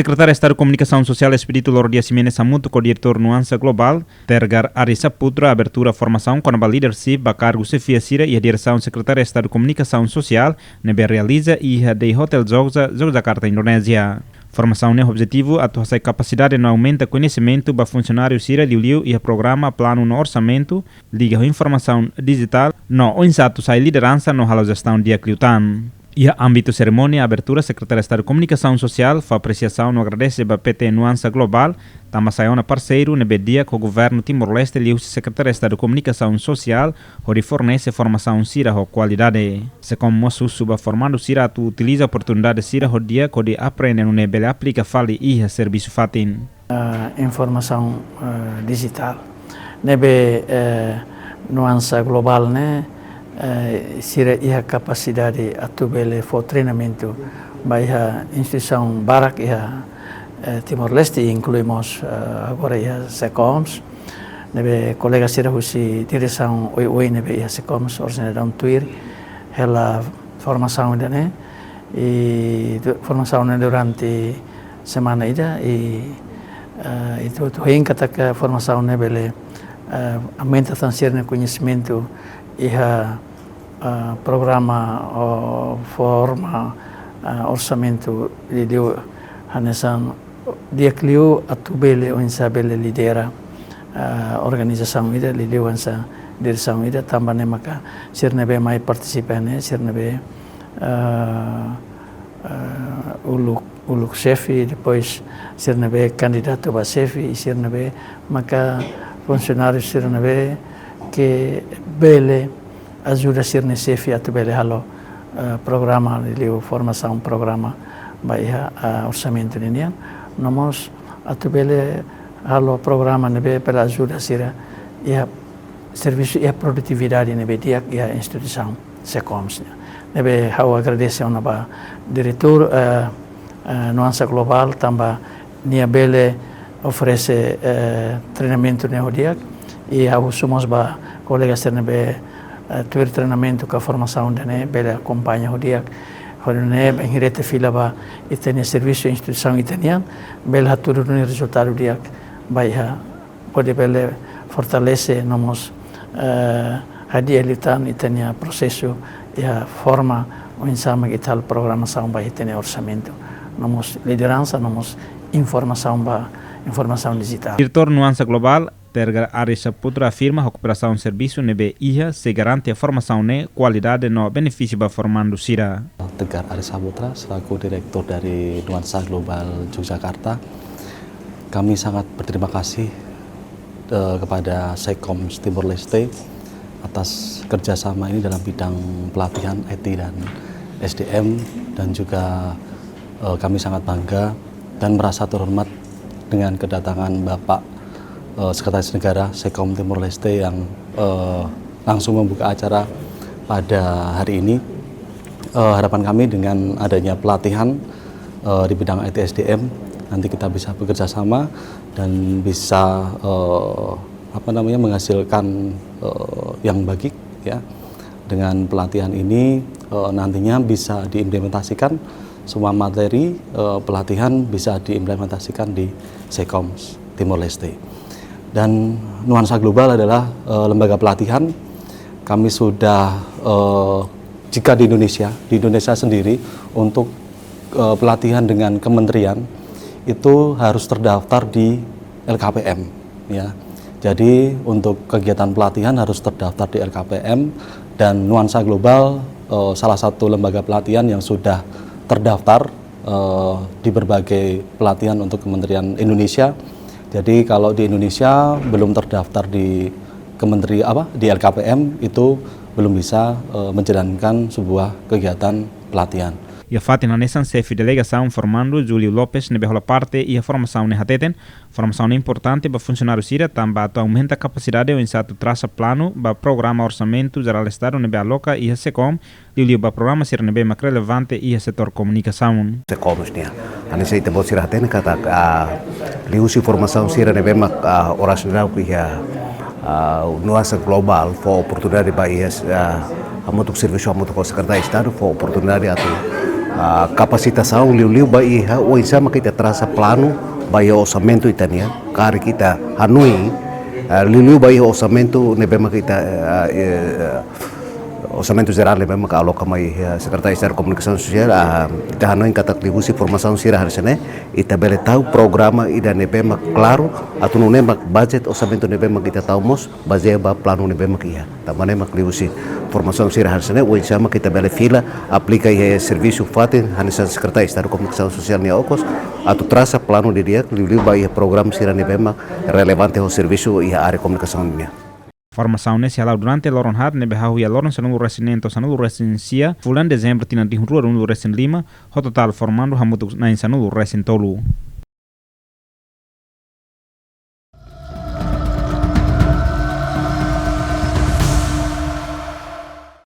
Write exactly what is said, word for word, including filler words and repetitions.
Sekretáriu Estadu Komunikasaun Sosiál Expedito Loro Dias Ximenes hamutuk ho Diretór Nuansa Globál, Tergar Ari Saputra, abertura formasaun kona-ba leadership ba kargu xefia sira iha Diresaun Sekretáriu Estadu Komunikasaun Sosiál ne'ebé realiza iha The Hotel Jogja, Yogyakarta, Indonézia. Formasaun ne'e objetivu atu hasai kapasidade no aumenta koñesimentu ba funsionáriu sira liuliu iha programa, planu no orsamentu, liga ho informasaun dijitál, no oinsá atu sai lideransa no halo jestaun di'ak liután. Iha ámbitu serimónia abertura, Sekretáriu Estadu Komunikasaun Sosiál fó apresiasaun no agradese ba P T Nuansa Globál, tanba sai ona parseiru ne'ebé di'ak ho Governu Timor-Leste liuhusi Sekretáriu Estadu Komunikasaun Sosiál, hodi fornese formasaun sira ho kualidade. Sekom mós husu ba formandu sira atu utiliza oportunidade sira ho di'ak hodi aprende nune'e bele aplika fali iha servisu fatin. Ah, informasaun, ah, dijitál. Ne'ebé, eh, Nuansa Globál ne'e, eh, sira iha kapasidade atu bele fó treinamentu ba iha instituisaun barak iha, eh, Timor-Leste, inklui mós, eh, agora iha SEKOMS. Ne'ebé kolega sira husi diresaun oioin ne'ebé iha SEKOMS, orsida daudaun tuir hela formasaun ida-ne'e. I du-, formasaun ne'e durante semana ida, i, eh, i atu, atu hein katak formasaun ne'e bele, eh, aumenta tan sira-nia koñesimentu iha, eh, programa, ou forma, eh, orsamentu liuliu hanesan di'ak liu atu bele, oinsá bele lidera, eh, organizasaun ida, liuliu hanesan diresaun ida, tanba ne'e maka sira ne'ebé mai partisipa ne'e, sira ne'ebé, eh, eh, uluk, uluk xefe, depois sira ne'ebé kandidatu ba xefe, i sira ne'ebé maka funsionáriu sira ne'ebé ke bele ajuda sira-nia xefe atu bele halo, eh, programa liuliu formasaun programa ba iha, eh, orsamentu ninian. No mós atu bele halo programa ne'ebé bele ajuda sira iha servisu iha produtividade ne'ebé di'ak iha instituisaun SEKOMS nian. Ne'ebé ha'u agradese ona ba diretór, eh, eh, Nuansa Globál tanba nia bele oferese, eh, treinamentu ne'e ho di'ak. I ha'u husu mós ba kolega sira ne'ebé, eh, tuir treinamentu ka formasaun ida-ne'e bele akompaña ho di'ak. Hodi nune'e bainhira ita fila ba ita-nia servisu instituisaun ita-nian, bele hatudu duni rezultadu di'ak ba iha, hodi bele fortalese no mós, eh, hadi'a liután ita-nia prosesu iha forma oinsá mak ita halo programasaun ba ita-nia orsamentu, no mós lideransa, no mós informasaun ba, informasaun dijitál. Diretór Nuansa Globál, Tergar Ari Saputra afirma ho kooperasaun servisu ne'ebé iha sei garante formasaun ne'e kualidade no benefísiu ba formandu sira. Tegar Ari Saputra selaku Direktur dari Nuansa Global Yogyakarta. Kami sangat berterima kasih, eh, kepada SEKOMS Timor Leste atas kerjasama ini dalam bidang pelatihan I T dan S D M, dan juga, eh, kami sangat bangga dan merasa terhormat dengan kedatangan Bapak, eh, Sekretaris Negara SEKOM Timor Leste yang, eh, langsung membuka acara pada hari ini. Eh, harapan kami dengan adanya pelatihan, eh, di bidang I T S D M, nanti kita bisa bekerja sama dan bisa, eh, apa namanya, menghasilkan, eh, yang baik, ya. Dengan pelatihan ini, eh, nantinya bisa diimplementasikan semua materi, eh, pelatihan bisa diimplementasikan di SEKOMS Timor Leste. Dan Nuansa Global adalah, eh, lembaga pelatihan. Kami sudah, eh, jika di Indonesia, di Indonesia sendiri untuk, eh, pelatihan dengan kementerian itu harus terdaftar di L K P M, ya. Jadi untuk kegiatan pelatihan harus terdaftar di L K P M, dan Nuansa Global, eh, salah satu lembaga pelatihan yang sudah terdaftar, eh, di berbagai pelatihan untuk kementerian Indonesia. Jadi kalau di Indonesia belum terdaftar di kementeri apa, di L K P M, itu belum bisa, eh, menjalankan sebuah kegiatan pelatihan. Iha fatin hanesan, Xefe Delegasaun formandu Julio Lopes ne'ebé hola parte iha formasaun ne'e hateten, formasaun ne'e importante ba funsionáriu sira tanba atu aumenta kapasidade oinsá atu trasa planu ba programa orsamentu jerál Estadu ne'ebé aloka iha SEKOM, liuliu ba programa sira ne'ebé mak relevante iha setór komunikasaun. SEKOMS nian. Hanesan ita-boot sira hatene katak, ah, liuhusi formasaun sira ne'ebé mak, ah, oras daudauk iha, ah, Nuansa Global fó oportunidade ba iha, ah, hamutuk servisu hamutuk ho Sekretáriu Estadu, fó oportunidade atu, Kapasitasaun liuliu ba iha oinsá mak ita trasa planu ba iha orsamentu ita-nian, karik ita hanoin, ah, liuliu ba iha orsamentu ne'ebé mak ita, ah, eh, orsamentu jerál ne'ebé mak aloka mai iha Sekretaria Estadu Komunikasaun Sosiál, ah, ita hanoin katak liuhusi formasaun sira hanesan ne'e, ita bele tau programa ida ne'ebé mak klaru, atu nune'e mak budget orsamentu ne'ebé mak ita tau mós bazeia ba planu ne'ebé mak iha. Tanba ne'e mak liuhusi formasaun sira hanesan ne'e, oinsá mak ita bele fila, aplika iha servisu fatin hanesan Sekretaria Estadu Komunikasaun Sosiál nia okos, atu trasa planu didi'ak, liuliu ba iha programa sira ne'ebé mak relevante ho servisu iha área komunikasaun nian. Formasaun ne'e sei hala'o durante loron haat ne'ebé hahú iha loron sanulu-resin-neen to'o sanulu-resin-sia fulan Dezembru tinan rihun rua ruanulu-resin-lima, ho totál formandu hamutuk na'in sanulu-resin-tolu.